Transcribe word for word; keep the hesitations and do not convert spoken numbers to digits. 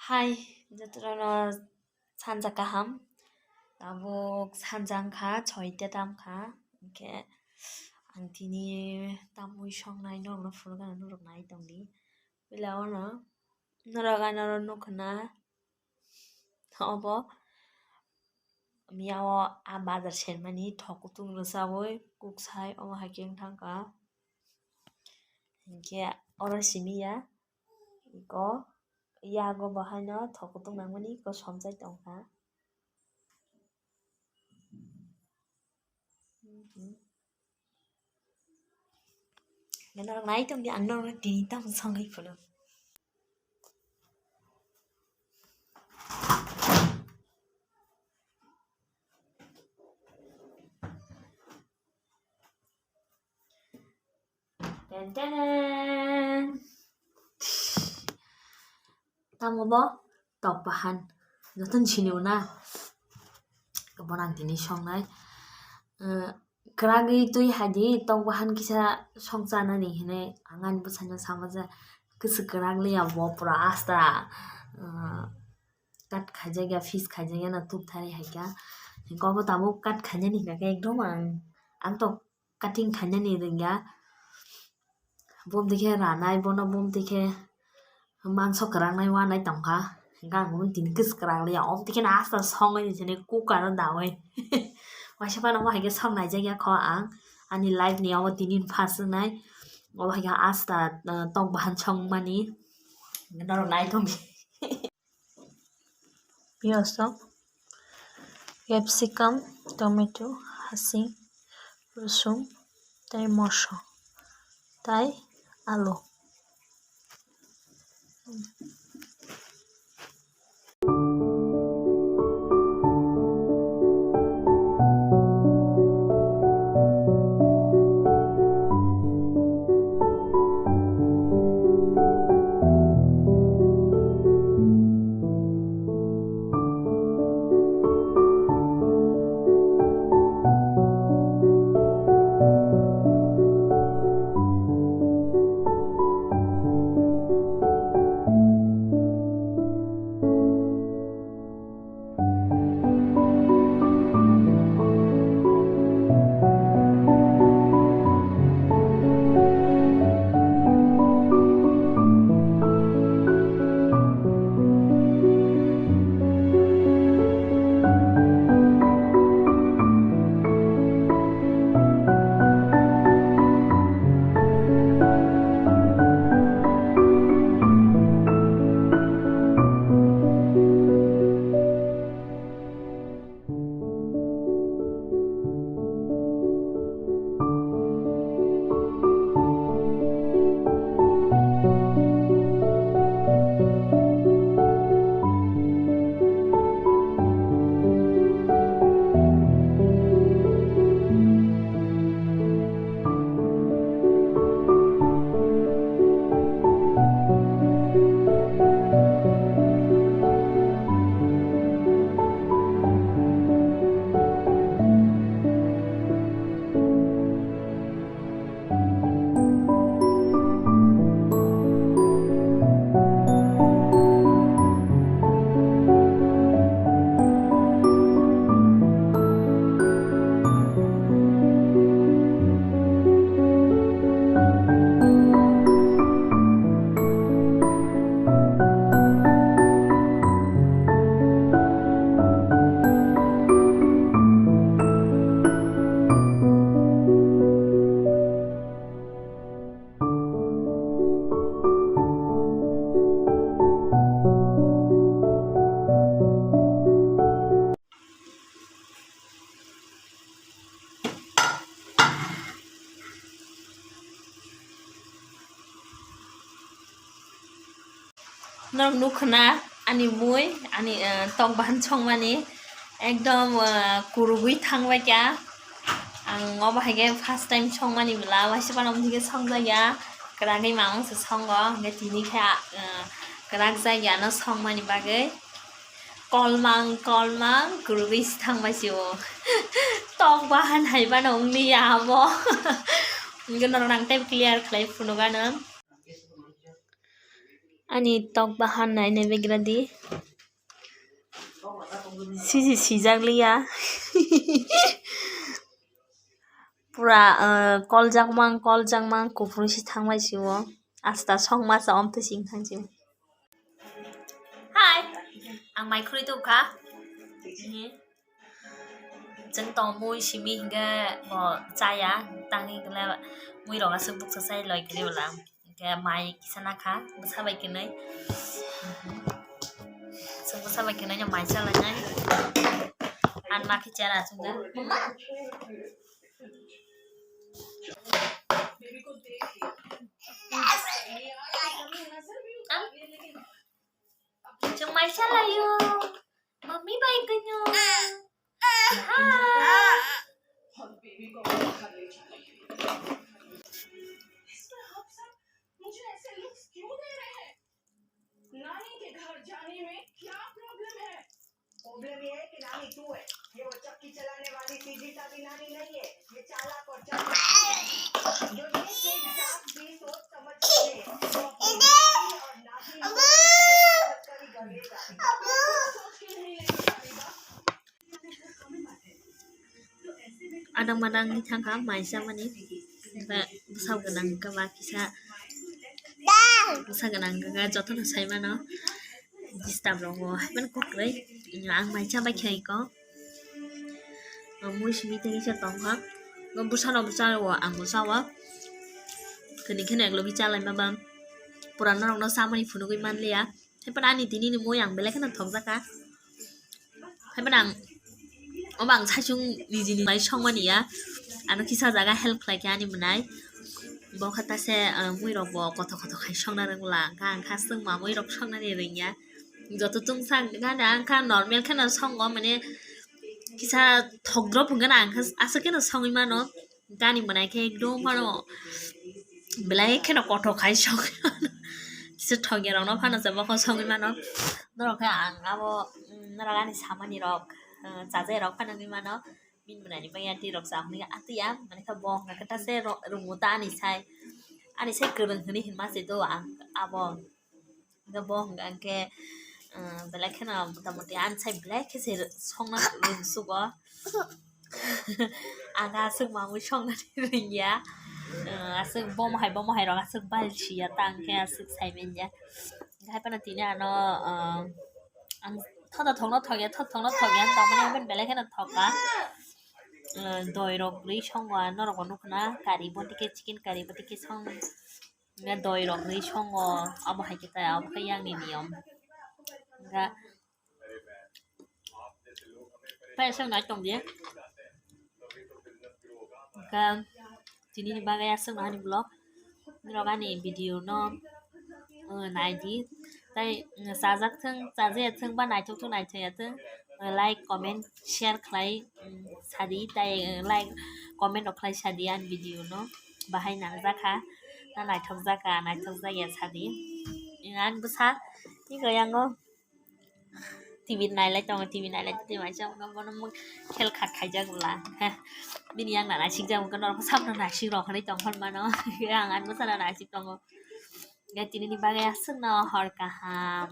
Hai, jotono sanja kaham. Tabuk sanja wngkha, soita tamkha. Hinkhe ang tini tamwi songnai norokno phunukgana norok nai tongdi. Puila ono norok ano nukha na obo miyao a bazar sermani thok kutung rwchawi kuk sai omo hai khe wng thangkha. Hinkhe oro simi ya. Iko yago bo haino thok kutung nangmani iko somjai tongkha. Norok nai tongdi, ang norokno tini tamo songwi phunuk. Ten tenen. Tamo bo tok bahan. Jotono sini o na. Bono ang tini songnai. Eh, kwragwi twi hai di, tok bahan kisa song chanani hinwi ang ani bwsano sama ja. Kwswk kwrak liya bo pura asta, eh, cut khaijak ya, piece khaijak ya no tuk thari hai kha. Hinkhe obo tabuk cut khainani hinkha khe ekdom ang, ang tok cutting khainani rwngya. Bumtwi khe ranai, bono bumtwi khe mangso kwrangnai wanai tongkha. Hinkhe ang bo tini kwswk kwrak liya. Omtwi kheno asta songwi ni sini cooker o daui. Waisa phano omo hai khe song naijak ya kho ang. Ani life ni omo tini first wngnai. Obo hai khe asta, uh, tok bahan songmani. Norok nai tongdi. Piyaj, capsicum, tomato, hasing, rosung, tei moso, tei alu. Norok nukha na ani mui, ani, eh, tok bahan songmani ekdom, eh, kurugwi thangbai kha. Ang obo hai khe first time songmani bwla, waisa phano omo thike songjak ya, kwragwi mamang se songo, hwnkhe tini khe, eh, kwrak jak ya no songmani bagwi. Kolmang kolmang kurugwi se thangbai se o. Tok bahan hai phano wng li ya abo. Hwnkhe norok nang tei clear khlai phunuk ano. Ani tok bahan nai nai begra di. Sisi sijak liya. Pura, eh, koljak mang, koljak mang, kuphuru si thangbai si o. Asta song masa om twi sing thang si o. Hai, ang mai khurui tong kha. Chwng tong mui simi hinkhe bo chaya, tang hinkhe le mui rok aswk bukcha chai loi khe bwla. Hinkhe mai kisa nakha, bwsa bai kwnwi. Chwng bwsa bai kwnwi no mai chalainai. Ang ma khe chera chwng. Chwng mai chalaio. Mami bai kwnwi. Ha. मुझे ऐसे लुक्स क्यों दे रहे हैं? नानी के घर जाने में क्या प्रॉब्लम है? प्रॉब्लम ये है कि नानी तू है। ये वो चक्की चलाने वाली सीधी सादी नानी नहीं है। ये चालाक और चालाक है। जो ये चीज जात भी सोच समझ के ले, वो अपनी नानी और नाती को समझ कर ही घर ले जाती है। सोच के नहीं लेके जाती बाप। Adang madang ni thangkha maisa mani, bwsa gwnang khe ba kisa, bwsa gwnang khe jotono sai mano, disturb rok bo hai mani kwrwi. Ang maisa bai khe iko, mui simi tei kisa tongkha, bwsano bwsa o ang bwsa o kwrwi kheno eklogi chalaima ba pura norok no chamani phunugwi manliya. Haiphano ani tini ni mui ang belai kheno thokjakha. Haiphano ang, omo ang saichung nijini mai songmani ya. Ano kisa jaga help khlaikha ani mwnai. Bo khe ta se, ah, mui rok bo kothok kothok khai songna rwngla. Hwnkha ang kha chwng ma mui rok songnani rwngya. Joto tungsa ang kha normal kheno songo, mane kisa thokdrop hwnkhe na ang kha aswk kheno songwi mano. Gani mwnai khe ekdom phano belai kheno kothok khai songwi mano. Kisa thokya rokno phano se bokhok songwi mano. Norok khe ang abo, mm, norok ani samani rok, uh, chajaknai rok phano wngwi mano. Bini mwnai ni bagwi atwi rok cham hwnwi atwi ya, mane khe bo hwnka khe ta se ro-, rwngmo ta ani sai. Ani sai kwrwng hwnwi hinma se do ang abo. Hwnkhe bo hwnkha hwnkhe, ah, belai kheno mota moti ani sai belai khe se songna rwngsugo. Ang aswk mamwi songna rwngya. Ah, aswk bomo hai bomo hai rok aswk balsiya ta hwnkhe aswk sai manya. Haiphano tini ano, ah, ang thoda thokno thokya, thok thokno thokya, tongmani haiphano belai kheno thokha. Ah, doi rok rwi songo, norok bo nukho na, kari bo dike chicken kari bo dike song. Nga doi rok ni songo, abo hai khe ta, abo khe yang ni niyom. Nga paisa nai tong di. Nga tini ni bagwi aswk nani vlog. Norok ani video no, uh, nai di. Tai, uh, chajak thung, chaja ya thung ba naithok thung naithok ya thung. Uh, like, comment, share khlai, um, sadi. Tai, uh, like, comment rok khlai sadi ani video no. Bahai nangjakha, na naithokjakha, naithokjakya sadi. Ang bwsa tini khe yango T V nailai tongo, T V nailai tongwi masa wngkha, bono mung khel kha khaijak bwla. Bini yang na naisik jak wngkha, norok bwsakno naisik rok hinwi tongkhor mano. Ang ani bwsano naisik tongo. Tini ni bagwi aswkno hor kaham.